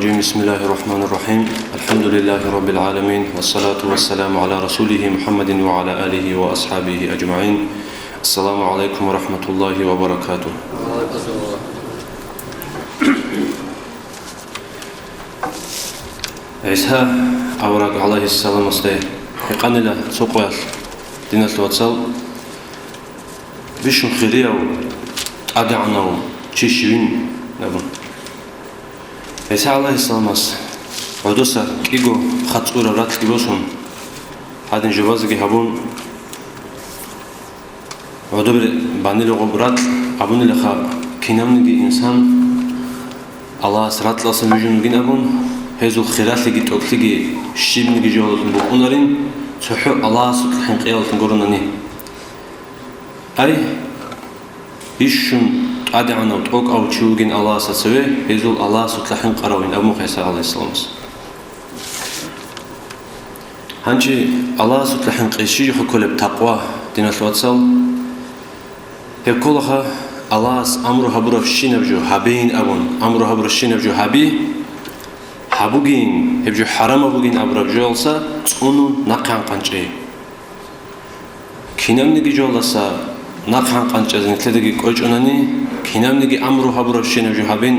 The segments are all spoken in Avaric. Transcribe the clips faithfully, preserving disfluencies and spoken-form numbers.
بسم الله الرحمن الرحيم. الحمد لله رب العالمين، والصلاة والسلام على رسوله محمد وعلى آله وأصحابه أجمعين. السلام عليكم ورحمة الله وبركاته. ГӀиса авараг гӀалайгьиссаламасда гьикъанила цо къоялъ, диналъ вацал, бищун хирияв, тӀадегӀанав чи щивин абун. ГӀиса гӀалайгьиссаламас гӀодоса кӀиго хъацӀураб ракьги босун, гьадин жубазеги гьабун, гӀодобе банила гъоб ракь, абунилаха, кинабниги инсан Аллагьас ракьалдасан вижун вугин абун, гьезул хиралъиги тӀокӀлъиги щибниги жугьалалъун букӀунарин, цохӀо Аллагьасукьа хӀинкъиялдалъун гуронани. Ай, бищун тӀадегӀанав, тӀокӀав чи вугин Аллагьасда цеве, гьезул Аллагьасукьа хӀинкъаравин абун ГӀиса гӀалайгьиссаламас. Гьанже Аллагьасукьа хӀинкъи щиб жоха кколеб такъва, диналъ вацал? Гьеб кколаха Аллагьас амру гьабуравщинаб жо гьабейин абун, амру гьабуравщинаб жо гьаби, гьабугейин, гьеб жо хӀарамаб бугин абураб жоялдаса цӀунун нахъегӀан къанчӀей. Кинабниги жоялдаса нахъегӀан къанчӀазе нилъедаги кӀочӀунани, кинабниги амру гьабуравщинаб жо гьабин,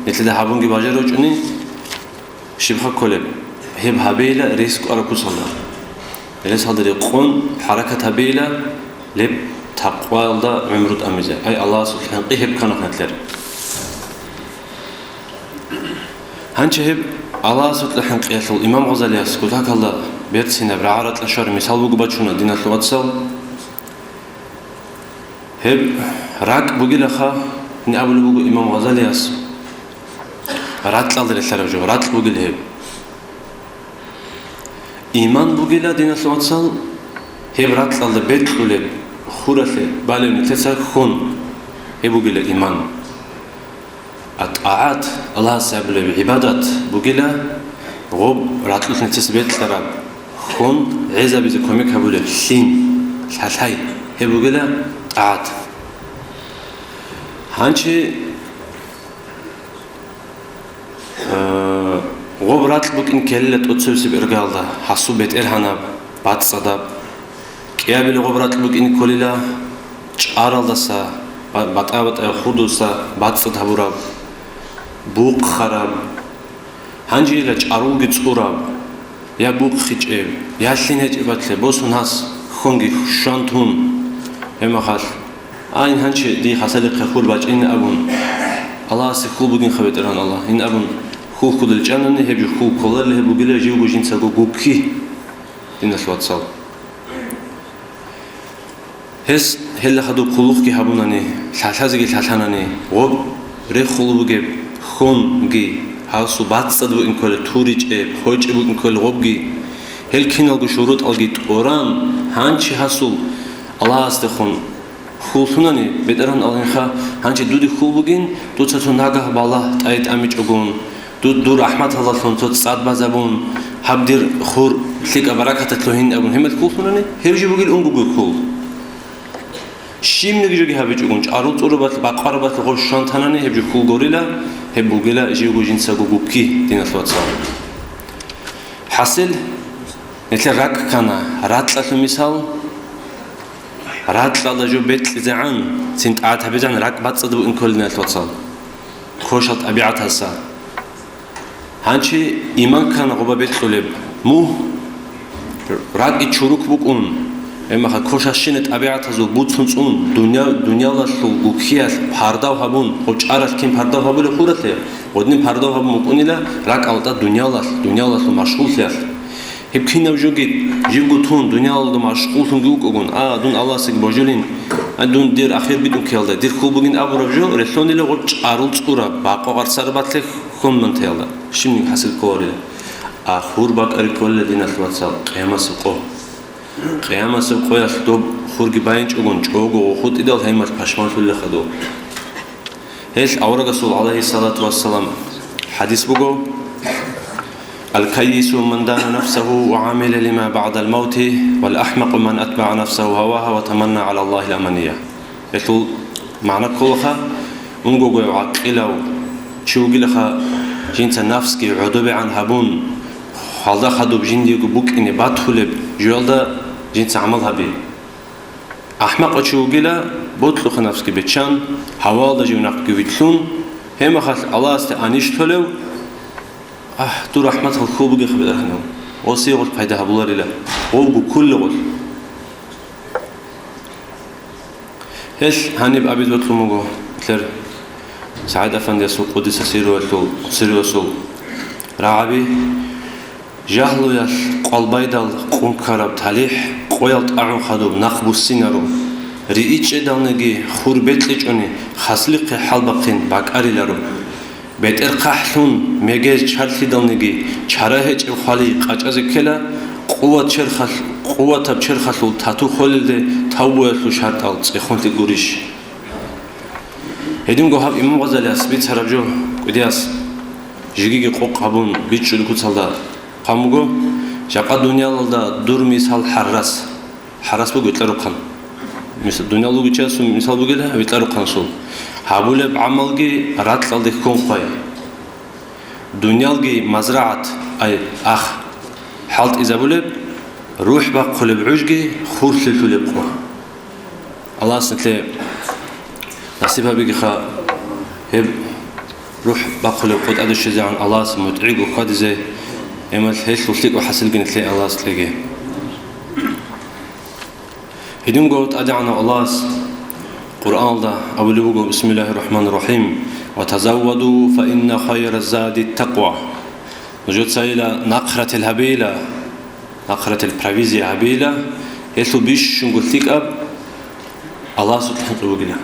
нилъеда гьабунги бажаричӀони, щибха кколеб? Гьеб гьабейила рес кӀвараб куцалда. Ресалда рекъон хӀаракат гьабейила, гьеб такъваялда гӀумру тӀамизе. Ай, Аллагьасул хӀинкъи гьеб ккана нилъер. Гьанже гьеб Аллагьасул хӀинкъиялъул имам Гъазалияс кутакалда берцинаб рагӀа-ракьа щвараб мисал буго бачуна, диналъул вацал. Гьеб ракӀ бугилаха, гьин абулеб буго имам Гъазалияс, ракьалда релълъараб жо, ракь бугила гьеб. Иман бугила, диналъул вацал, гьеб ракьалда бекьулеб, хуралъе балеб нилъеца хьон, гьеб бугила иман. А тӀагӀат, Аллагьасе гьабулеб гӀибадат бугила, гъоб ракьулъ нилъеца бекьараб, хьон гӀезабизе кумек гьабулеб лъим, лъалъай, гьеб бугила тӀагӀат. Гьанже, э, гъоб ракь букӀин ккелила тӀоцебесеб иргаялда, гьасул бетӀергьанаб, бацӀцӀадаб. КӀиабилеб гъоб ракь букӀин кколила чӀаралдаса, ба-, батӀа-батӀа худуса бацӀцӀад гьабураб, бухъараб. Гьанжейила чӀарулги цӀураб, я бухъичӀеб, я лъин гьечӀеб батлъе, босун гьас хьонги щван тун. Гьеб мехалъ, а, ин гьанже дие хасалихъе хьул бачӀин абун, Аллагьасе хьул бугинха, БетӀергьан Аллагь, ин абун, хьул хьулел чӀанани, гьеб жо хьул кколарила, гьеб бугила живго жинцаго гукки, диналъ вацал. Гьес гьелда хадуб хъулухъги гьабунани, лъалъазеги лъалъанани, гъоб рехулеб бугеб хьонги, гьасул бацӀцӀад букӀин кколеб, туричӀеб, хойчӀеб букӀин кколеб гъобги, гьел киналго шурутӀалги тӀоран, гьанже гьасул Аллагьасдехун хьул лъунани, БетӀергьан Аллагьиха, гьанже дуде хьул бугин, дуца цо нагагь балагь тӀаде тӀамичӀогун, Ду-, дур рахӀматалдалъун цо цӀад базабун, гьаб дир хур лъикӀаб баракаталъ лъугьин абун гьемер хьул лъунани, гьеб жо бугила унго-го хьул. Щибниги жоги гьабичӀогун, чӀарул цӀурабалъ, бакъварабалъ гъов щван танани, гьеб жо хьул гурила, гьеб бугила живго жинцаго гукки, диналъ вацал. ХӀасил, нилъер ракӀ ккана, ракьалъул мисал, ракьалда жо бекьизегӀан, цин тӀагӀат гьабизегӀан ракӀ бацӀцӀад букӀин кколин, диналъ вацал. Кошал тӀабигӀаталса. Гьанчи иман ккана гъоба бекьулеб. Мугь, ракӀи чурукь букӀун, гьебмехалъ кошалщина тӀабигӀатазул буцун цӀун, дуня-, дуниялалъул гуккиялъ пардав гьабун, гъочӀаралъ кин пардав гьабулеб хуралъе, гъодин пардав гьабун букӀунила ракӀалда дуниялалъ, дуниялалъул машгъуллъиялъ. Гьеб кинаб жоги живго тун, дуниялалда машгъуллъунги вукӀогун, а, дун Аллагьасеги божулин, а, дун дир ахир битӀун ккеялда, дир хьул бугин абураб жо, релълъунила гъоб чӀарул цӀураб, бакъо гъарцараб батле хьун мантеялда, щибниги хӀасил кколарила. А хур бакӀари кколила, диналъ вацал, къиямасеб къо. Къиямасеб къоялъ доб хурги байинчӀогун, чӀого гъохутӀидал гьаймалъ пашманлъулеха доб. Гьел аварагасул, гӀалайгьиссалату вассалам, хӀадис буго: «Аль-каййису ман дана нафсагьу ва гӀамила лима багӀдал мавти, вал ахӀмакъу ман атбагӀа нафсагьу гьавагьа ва таманна гӀала Аллагьил амания». Гьелъул магӀна кколаха, унгогояв гӀакъилав чи вугилаха, жинца нафсги гӀодобегӀан гьабун, хвалда хадуб жиндиего букӀине батулеб жоялда жинца гӀамал гьабе. АхӀмакъав чи вугила, ботлъухъе нафсги беччан, гьаваялда жив нахъги вилълъун, гьеб мехалъ Аллагьасде анищ толев, Агь, дур рахӀматал хьул бугехъе, БетӀергьанав, гъосие гъолъ пайда гьабуларила, гъовго кколел гъолъ. Гьелъ гьаниб абизе бокьун буго, нилъер СагӀид-афандиясул къуддиса сирругьу, сирругьу рагӀаби: жагьлуялъ къвалбайдал къункараб талихӀ къоял тӀагӀун хадуб нахъ буссинаро, риичӀчӀидалниги хур бекьичӀони хаслихъе хӀалбахъин бакӀариларо. БетӀер хъахӀлъун, мегез чарлъидалниги чара гьечӀеб хвалихъ къачӀазе ккела, къуват черхалъ-, къуватаб черхалъул тату холелде тавбуялъул шартӀал цӀехолъи гурищ? Гьединго гьаб Имам Гъазалияс бицараб жо кӀудияс жигиги къокъ гьабун бичӀчӀулеб куцалда хъван буго: жакъа дуниялалда дур мисал хӀаррас. ХӀаррас буго витӀарухъан. Мис-, дуниял вугев чиясул мисал бугила витӀарухъанасул. Гьабулеб гӀамалги ракьалде ккун хъвай. Дуниялги мазрагӀат, ай, ах, хӀалтӀизабулеб, рухӀ бахъулеб гӀужги хурлъилъулеб къо. Аллагьас нилъее насиб гьабигиха гьеб рухӀ бахъулеб къо тӀаде щвезегӀан, Аллагьасе мутӀигӀго хьвадизе, гьеб мехалъ гьелъул лъикӀаб хӀасилги нилъее Аллагьас кьеги. Гьединго ТӀадегӀанав Аллагьас Къуръаналда абулеб буго: «Бисмиллагьир рахӀманир рахӀим. Ва тазавваду, фа инна хайра зади такъва». Нужецайила нахърател гьабейила, нахърател провизия гьабейила, гьелъул бищунго лъикӀаб Аллагьасул хӀинкъи бугила.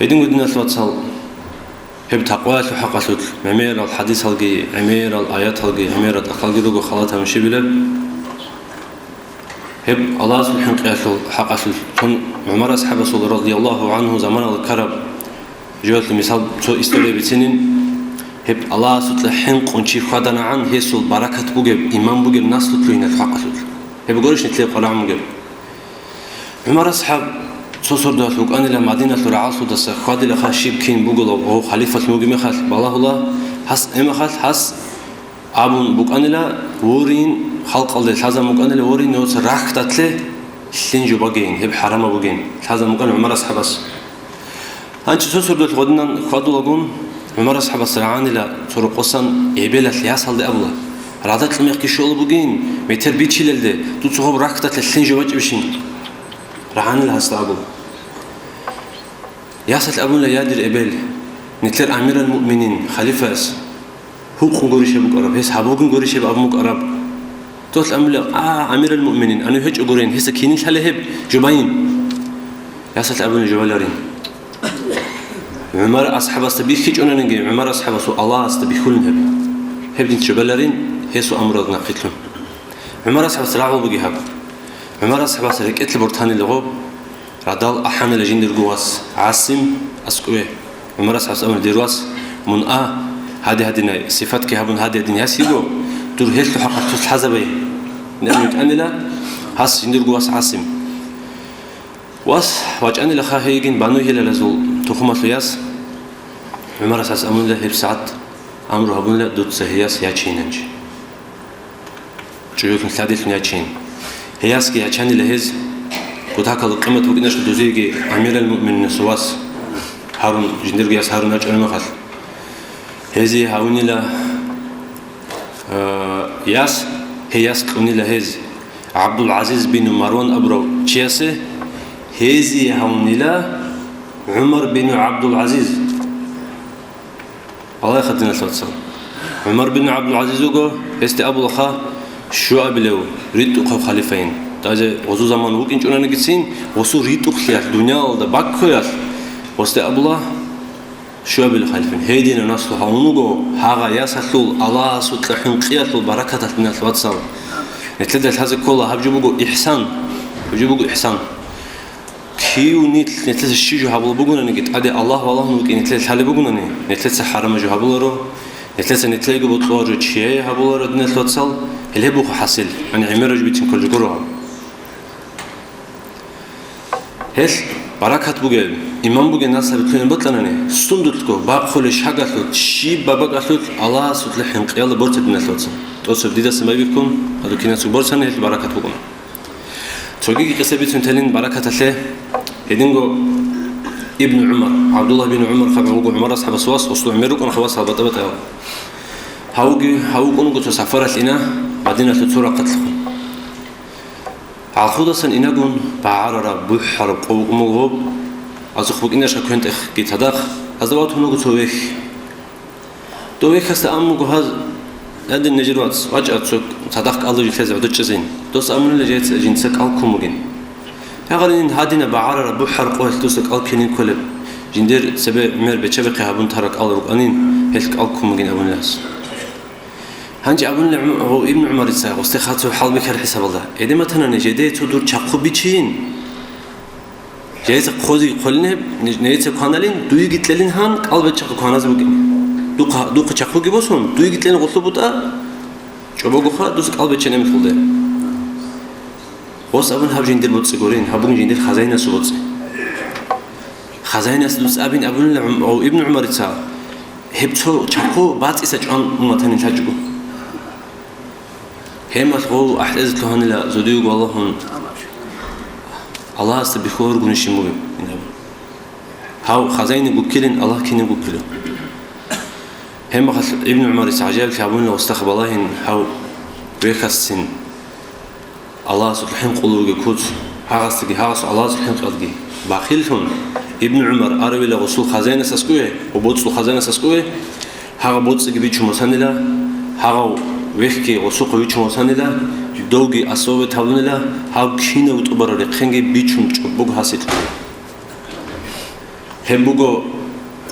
Гьединго, диналъ вацал, гьеб такъваялъул хӀакъалъулъ гӀемерал хӀадисалги, гӀемерал аяталги, гӀемерал тӀахьалги руго халатаб щибилеб. Гьеб Аллагьасул хӀинкъиялъул хӀакъалъулъ тун ГӀумар асхӀабасул радияллагьу гӀангьу заманалда ккараб жоялъул мисал цо история бицинин. Гьеб Аллагьасукьа хӀинкъун чи хьваданагӀан, гьесул баракат бугеб, иман бугеб наслу лъугьиналъул хӀакъалъулъ. Гьеб гурищ нилъее къваригӀун бугеб? ГӀумар асхӀаб цо сордоялъ вукӀанила Мадиналъул рагӀаллъудаса хьвадилаха щиб кин бугулав гьев халифалъ вугеб мехалъ балагьула, гьас, гьеб мехалъ гьас абун букӀанила, ворин, халкъалде лъазабун букӀанила, ворин, нуца рахьдатлъе лъин жубагейин, гьеб хӀарамаб бугин, лъазабун букӀана ГӀумар асхӀабас. Гьанчи цо сордоялъ гъодинан хьвадулагун, ГӀумар асхӀабас рагӀанила цо рокъосан эбелалъ ясалде абула: «Радакь мехги щолеб бугин, метер бичилалде, дуца гьаб рахьдатлъе лъин жубачӀебищин?» РагӀанила гьасда абула. Ясалъ абуна: «Я, дир эбел, нилъер амирал-муъминин, халифас гьукъун гурищ гьеб букӀараб, гьес гьаб бугин гурищ гьеб абун букӀараб?» Дос абуна: «А, амирал-муъминин, гьанив гьечӀогурин, гьесда кинин лъалеб гьеб, жубайин». Ясалъ абуна: «Жубаларин». ГӀумар асхӀабасда бихьичӀонаниги, ГӀумар асхӀабасул Аллагьасда бихьулин гьеб. Гьеб динца жубаларин, гьесул амру нахъилълъун. ГӀумар асхӀабас рагӀул буги гьаб. ГӀумар асхӀабас рекӀелъе бортанила гъоб, радал ахӀанила жиндирго вас ГӀасим аскӀове. ГӀумар асхӀабас абуна: «Дир вас, мун а, гьади-гьадинай, сифатги гьабун, гьади-гьадин яс йиго, дур гьелъул хӀакъалъулъ лъазабе». Нилъ витӀанила гьас жиндирго вас ГӀасим. Вас вачӀанилаха гьейгин Бану Гьилалазул тухумалъул яс. ГӀумар асхӀабас абунила гьеб сагӀат, амру гьабунила дуца гьей яс ячейинанчи. ЧӀужулъун лъадилъун ячейин. Гьей ясги ячанила гьез, кутакалда къимат букӀиналъул дузеги амирал-муъмининасул вас Гьарун, жиндирго яс Гьарун ячӀараб мехалъ. Гьезие гьавунила, э, яс, гьей яс кьунила гьез, ГӀабдул-ГӀазиз бину Марван абурав чиясе, гьезие гьавунила ГӀумар бину ГӀабдул-ГӀазиз. Аллагьиха, диналъ вацал. ГӀумар бину ГӀабдул-ГӀазиз вуго, гьесде абулаха щуабилев ритӀухъав халифайин. Даже гъозу заман вукӀинчӀунанигицин, гъосул ритӀухълъиялъ, дуниялалда баккоялъ, гъосде абула, щуабилев халифин. Гьединав наслу гьавун вуго, гьагъа ясалъул, Аллагьасукьа хӀинкъиялъул баракаталъ, диналъ вацал. Нилъеда лъазе ккола, гьаб жо буго ихсан. Гьаб жо буго ихсан. Кив нилъ, нилъеца щи жо гьабулеб бугонаниги, тӀаде Аллагь валагьун вукӀин нилъее лъалеб бугонани, нилъеца хӀарамаб жо гьабуларо, нилъеца нилъеего бокьулареб жо чияе гьабуларо, диналъ вацал, гьеле буго хӀасил, гьаниб гӀемераб жо бицин кколеб гуро гьаб. Гьелъ Баракат бугеб, иман бугеб насаби лъугьине бокьанани, сундулъго бахъулеб шагьалъулъ, щиб бабакалъулъ Аллагьасулъе хӀинкъиялда борци, диналъул вацал. ТӀоцеб дидасан байбихьун, гьадур кинацго борцани гьелъул баракат букӀуна. Цогиги къиса бицун телин баракаталъе. Гьединго Ибн ГӀумар, ГӀабдуллагь бин ГӀумар хабар буго, ГӀумар асхӀабасул вас, гъосул гӀемер рукӀана хабар салбатӀа-батӀа. Гьавги, гьав вукӀун вуго цо сапаралъ ина Мадиналъул цо рахъалъухъ. ГӀалхудасан инагун багӀарараб, бухӀараб къо букӀун буго гьоб, азухъ букӀинарищха квен-тӀехги цадахъ, гьазда ватун вуго цо вехь. Дов вехьасда абун буго гьаз: «Гьадин, нижер вац, вачӀа цо цадахъ кӀалдиб житлъазе гӀодор чӀезейин». Дос абунила жеца жинца кӀал ккун бугин. Гьагъаринин гьадинаб багӀарараб бухӀараб къоялъ дуса кӀал ккенин кколеб, жиндир цебе гӀемер бечебехъи гьабун тараб кӀал рукӀанин, гьелъ кӀал ккун бугин абунила гьас. Гьанже абунила гьав Ибн ГӀумарица гъосде хадув хӀалбихьараб хӀисабалда: «Гьедин батани, жидее цо дур чахъу бичейин. Жидеца хъозеги хъолин гьеб, нижеца кваналин, дуеги кьелин гьан, кӀал бачахъе кваназе букӀин. Духъа, духъа чахъуги босун, дуеги кьелин гъолъуб бутӀа, чӀобогоха, дус кӀал бачен гьебмехалде». Гъос абун гьаб жиндир боцӀи гурин, гьаб бугин жиндир хазаинасул боцӀи. Хазаинас дус абин абунила гьав Ибн ГӀумарица, гьеб цо чахъу бацӀиса чӀван уматани лъачӀого. Гьемалъ гъов ахӀдезе лъугьанила зодиего валагьун, Аллагьасда бихьуларгуни щиб бугеб? Гьав хазаинги гуккилин, Аллагь кинаб гуккилев. Гьебмехалъ Ибн ГӀумарис гӀажаиблъи гьабунила, устахъ балагьин гьав вехьасцин. Аллагьасул хӀинкъулев вугев куц, гьагъасдаги, гьагъасул Аллагьасул хӀинкъиялдаги бахиллъун, Ибн ГӀумар аравила гъосул хазаинас аскӀове ва боцӀул хазаинас аскӀове, гьагъаб боцӀиги бичун босанила, гьагъав вехьги гъосухъе вичун босанила, довги асове тавлунила, гьав кинав тӀубараб рехъенги бичун чӀобого гьасие кьуна. Гьеб буго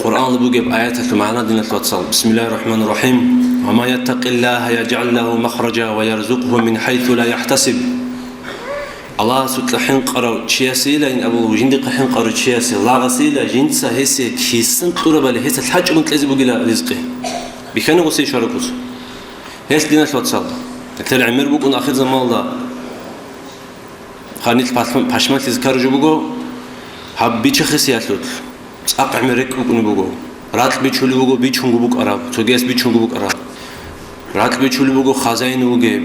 Къуръаналда бугеб аяталъул магӀна, диналъул вацал: «Бисмиллагьир рахӀманир рахӀим. Ва ман яттакъиллагьа яжгӀал лагьу махража ва ярзукъгьу мин хӀайсу ла яхӀтасиб». Аллагьасукьа хӀинкъарав чиясейилан абула, жиндихъа хӀинкъарав чиясе, лагъасейила, жинца гьесие кисан кьурабали гьесда лъачӀого кьезе бугила ризкъи. Бихьана гъосие шарагӀ куц. Гьелъ, диналъул вацал, гьелъул гӀемер букӀун ахирзаманалда. Гьанил палъун пашманлъизе ккараб жо буго, гьаб бичахъесиялъулъ цӀакъ гӀемер рекӀкӀ букӀунеб буго. Ракь бичулеб буго бичунго букӀараб, цогияс бичунго букӀараб. Ракь бичулеб буго хазаин вугеб,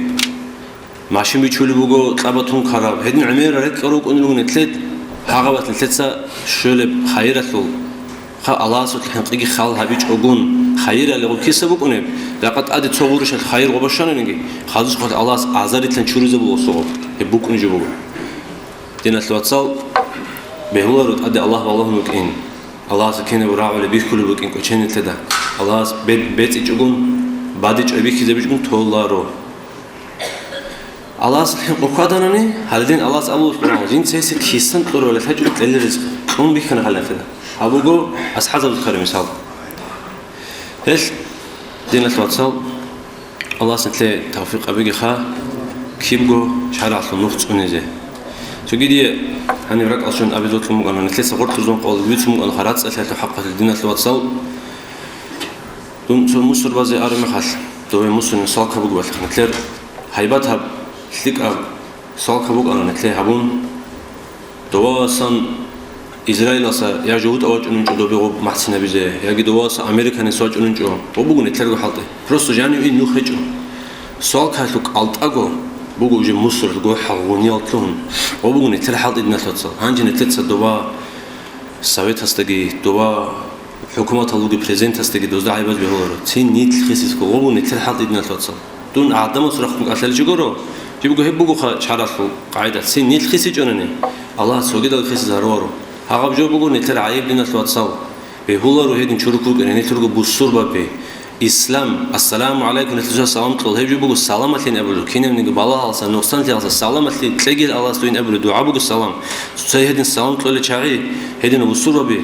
машин бичулеб буго кьаба тун ккараб. Гьедин гӀемер рекӀкӀ рукӀунел руго нилъер, гьагъабаз нилъеца щолеб хайиралъул. Хъа Аллагьасул хӀинкъиги хал гьабичӀогун, хайиралъе гъоб киса букӀунеб, жакъа тӀаде цо гъурущалъ хайир гъоба щвананиги, хадусухъалъ Аллагьас азарилъан чуризабула гъосул гъоб. Гьеб букӀунеб жо буго. Диналъул вацал, бегьуларо тӀаде Аллагь балагьун вукӀин. Аллагьасда кинаб рагӀулеб бихьулеб букӀин кӀоченилъеда. Аллагьас бед-, бецӀичӀогун, бадичӀо бихьизабичӀогун толаро. Аллагьасул хӀинкъу хьваданани, гьалдин Аллагьас абулеб буго, жинца гьесие кисан кьурабали лъачӀого кьела ризкъи, кьун бихьана гьалахъе. Гьаб буго асхӀабзабазул ккараб мисал. Гьелъ, диналъул вацал, Аллагьас нилъее тавфикъ гьабегиха, кибго шаргӀалъул нух цӀунизе. Цогидие гьаниб ракӀалде щун абизе бокьун букӀана, нилъеца гъоркье зун къоялда бицун букӀана, рацӀцӀалъиялъул хӀакъалъулъ, диналъул вацал. Дун цо мусор базе араб мехалъ, дове мусорный свалка бугебалъухъ, нилъер гьайбат гьаб лъикӀаб свалка букӀана нилъее гьабун. Довасан Израилалъа я жугьутӀав вачӀунчӀо добе гъоб махцинабизе, яги довасан американец вачӀунчӀо, гъоб буго нилъерго хӀалтӀи. Просто жанив ин нух гьечӀо. Свалкаялъул кӀалтӀаго буго уже мусор, гохӀал, гъуниял лъугьун. Гъоб буго нилъер хӀалтӀи, диналъул вацал. Гьанже нилъеца дова советасдаги, дова ХӀукуматалъулги президентасдаги дозда гӀайиб бегьуларо. Цин нилъ хисизго гъобу нилъер хӀалтӀи, диналъул вацал. Дун гӀадамас рахъун кӀалъаличи гуро, жибго гьеб бугоха шаргӀалъул къагӀида. Цин нилъ хисичӀонани, Аллагьас цогидал хисизе гьаруаро. Гьагъаб жо буго нилъер гӀайиб, диналъул вацал. Бегьуларо гьедин чурухъ рукӀине, нилъерго бусурбаби. Ислам, ассаламу гӀалайкум, нилъеца салам кьол. Гьеб жо буго саламалъин абулеб, кинабниги балагьалдаса, нукъсанлъиялдаса саламалъи кьегиял Аллагьас дугӀин абулеб дугӀа буго салам. Цоцай гьедин салам кьолел чагӀи, гьедин бусурбаби,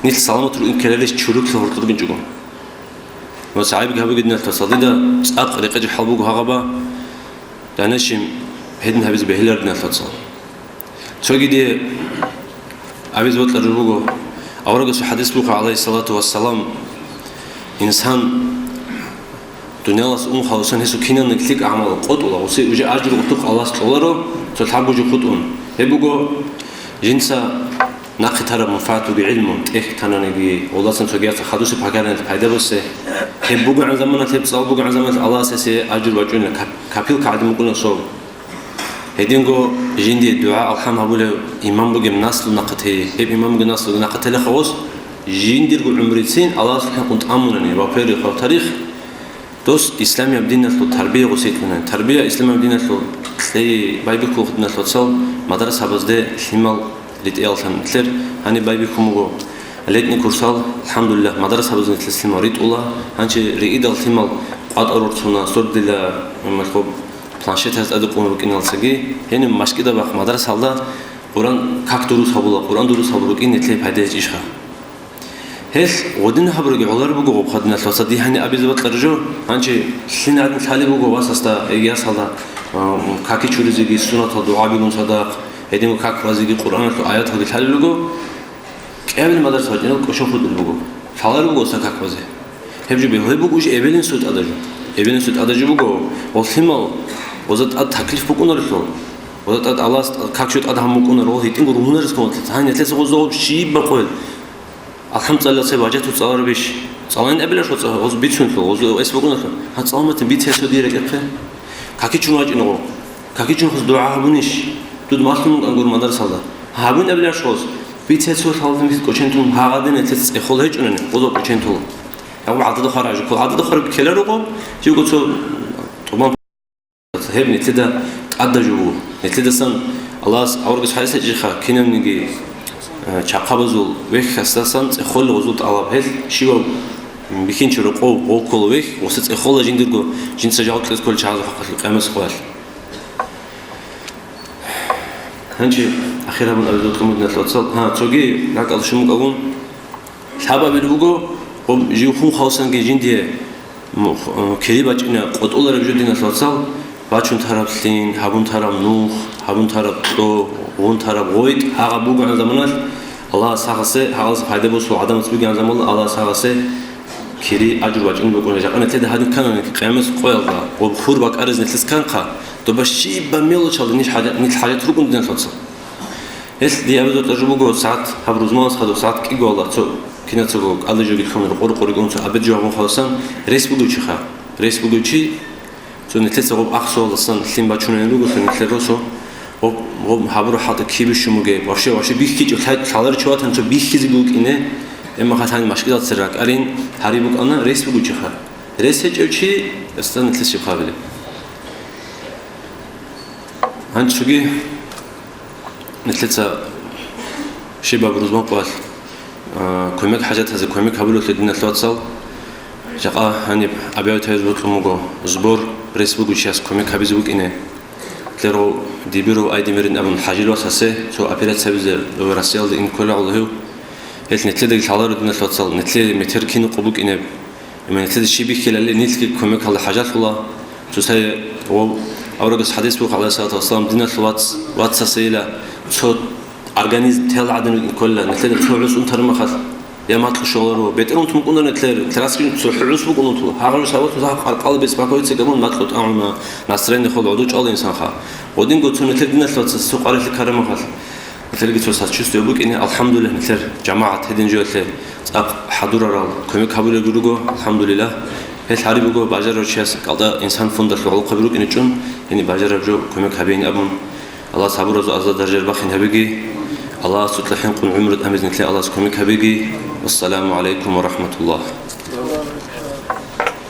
нилъ саламат рукӀин ккеларищ чурухълъи гьоркьор рукӀинчӀого. Ва цогидаб гьабиги, диналъул вацал, дида цӀакъ рекъечӀеб хӀал буго гьагъаба, данашин гьедин гьабизе бегьилар, диналъул вацал. Цогидие абизе бокьараб жо буго, аварагасул хӀадис буго, гӀалайгьиссалату вассалам, инсан дуниялалдаса ун халусан гьесул кинабниги лъикӀ гӀамал къотӀула, гъосие уже ажру гъотӀухъ Аллагьас кьоларо, цо лъабго жо хутӀун. Гьеб буго, жинца Нахъе тараб мунфагӀат буго гӀилму, тӀехь тананиги, гъолдасан цогияца хадусеб пагьаралъ пайда босе. Гьеб бугогӀан заманалъ, гьеб цӀал бугогӀан заманалъ Аллагьас гьесие ажр бачӀунила, кап-, капил кагӀади мукӀуна соб. Гьединго жиндие дугӀа-алхӀам гьабулев имам бугеб наслу нахъе тей, гьеб имам бугеб наслу нахъе телехъ гъос, жиндирго гӀумруцин Аллагьасул хӀинкъун тӀамунани ва ферихъав тарих. Дос исламияб диналъул тарбия гъоситлъунани. Тарбия исламияб диналъул кьей байбихьулха диналъул цал мадрасабазде лъимал ритӀиялъан нилъер гьаниб байбихьун буго. Летний курсал, алхӀамдулиллагь, мадрасабазде нилъер лъимал ритӀула. Гьанчи риидал лъимал къватӀа рорцуна, сордила, гьумалъуб планшетаз тӀаде къун рукӀиналцаги. Гьениб машкида бахъ мадрасалда Къуръан как дурус гьабула, Къуръан дурус гьабу рукӀин нилъее пайда гьечӀищха? Гьелъ гъодин гьабураги гӀолар буго гъоб хадиналъ вацал дихьани абизе бакьаржо, гьанчи лъин гӀадин лъалеб буго васасда, эгиясалда, а, каки чуризеги, сунатал дугӀабигун цадахъ, гьединго как базеги, Къуръаналъул аяталги лъалел руго, кӀиабил мадраса вачӀинал кӀошо хутӀул буго. Лъалар буго оса как базе. Гьеб жо бегьулеб буго иш эбелин сутӀада жо. Эбелин сутӀада жо буго, гъолъимал, гъоза тӀад таклиф букӀунарелъул, гъоза тӀад Аллагьас как жо тӀад гьан букӀунар, гъол гьитӀинго ругьунарес кколлъи, гьанилъеца гъоза гъоб щиб бахъвел. АлхӀам цӀалила цеб гьажату цӀаларабищ? ЦӀалаин абиларищ гъоз бицунлъул, гъоз эс букӀуналъул? Гьа, цӀалматин бице гьесо дие рекӀехъе. Какичун вачӀиного? Какичун хъуз дугӀа гьабунищ? Дуд малъун вукӀан гур мадрасалда. Гьабун абиларищ гъоз? Бице гьесо лъалдин бихьи кӀочен тун гьагъадин гьелъец цӀехол гьечӀунани, гъозал кӀочен тула. Гьаб гӀадада хвараб жо, гьадада хвараб ккеларо гъо, живго цо тӀубан Гьеб нилъеда тӀадаб жо буго. Нилъедасан Аллагьас аварагас хӀайс гьечӀеха, кинабниги, э, чахъабазул вехьасдасан цӀехолел гъозул тӀалаб гьел щивав бихьинчи рокъов гъов ккола вехь, гъоса цӀехола жиндирго, жинца жаваб кьезе кколел чагӀазул хӀакъалъулъ къиямасеб къоялъ. Гьанчи ахир гьабун абизул кьумудиналъ вацал, гьа, цоги ракӀалде щун букӀагун, Лъабабил буго, гъоб жив хун хавсанги жиндие, м, х-, кири бачӀина къотӀулареб жо диналъ вацал, бачун тараб лъин, гьабун тараб нух, гьабун тараб кьо, гъун тараб гъойтӀ, гьагъаб бугогӀан заманалъ, Аллагьас гьагъасе, гьагъасе пайда босул гӀадамац бугегӀан заманалъ, Аллагьас гьагъасе кири, ажру бачӀунеб букӀуна. Жакъа нилъеда гьадин кканани, къиямас къоялда, гъоб хур бакӀаризе нилъеца кканха, доба щибаб мелочалда нилъ хӀажа-, нилъ хӀажат рукӀун диналъ вацал. Гьелъ дие абизул тӀажу буго, сагӀат гьаб рузмалас хадуб сагӀат кӀиго гьалда цо кинацаго кӀалдиджоги ккун, рукъо-рукъо ригун цо абиджо гьабун халасан, рес бугев чи ха. Рес бугев чи, цо нилъеца гъоб ахсуялдасан лъим бачунани руго, цо нилъер росо, гъоб, гъоб гьабураб хӀалтӀи кибищун бугеб, вообще, вообще бихьичӀеб лъай-, лъаларичӀо ватани цо бихьизеги вукӀине, эмма хатани машкилалцер ракӀарин гьари букӀана, рес бугев чи ха. Рес гьечӀев чи, эста нилъес щиб хабилеб? Гьанчоги Нилъеца щибаб рузман къвалъ, а, кумек хӀажатазе кумек гьабулевлъи диналъ вацал, жакъа гьаниб абиявитазе бокьун буго сбор, рес бугев чияс кумек гьабизе букӀине. Лерго Дибиров Айдемирин абун хӀажил васасе цо операция гьабизе Россиялде ин кколагъула гьев. Гьелъ нилъедаги лъаларо диналъ вацал, нилъее метер кинаб къо букӀинеб. Иман нилъеда щиб бихьилали, нилъги кумекалда хӀажалъула. Цо цай ва аварагас хӀадис буго, гӀалайгьиссалату вассалам, диналъ вац-, вацасейила цо организм тел гӀадин кколила, нилъеда цо гӀус унтараб мехалъ, я макьу щоларо, бетӀер унтун букӀуна нилъер, терасги цо гӀус букӀун унтула. Гьагъав сабаблъун загьа къаркъала бецӀ бакӀ гьавица гамун макьу тӀагӀуна, настроение хол гӀодов чӀвала инсанха. Гъодинго цо нилъер диналъ вацас цо къварилъи ккараб мехалъ. Нилъерги цо сочувствие букӀине, алхӀамдулиллагь, нилъер жамагӀат гьедин жоялъе цӀакъ хӀадурарал кумек гьабулелги руго, алхӀамдулиллагь. Гьелъ гьариб буго, бажарав чияс кӀалда инсан фондалъул гӀолохъаби рукӀине чӀун, гьениб бажараб жо кумек гьабейин абун. Аллагьас гьабуразул аза даражаялъ бахин гьабеги, Аллагьас цо хӀинкъун гӀумру тӀамизе нилъее Аллагьас кумек гьабеги. Вассаламу гӀалайкум ва рахӀматуллагь.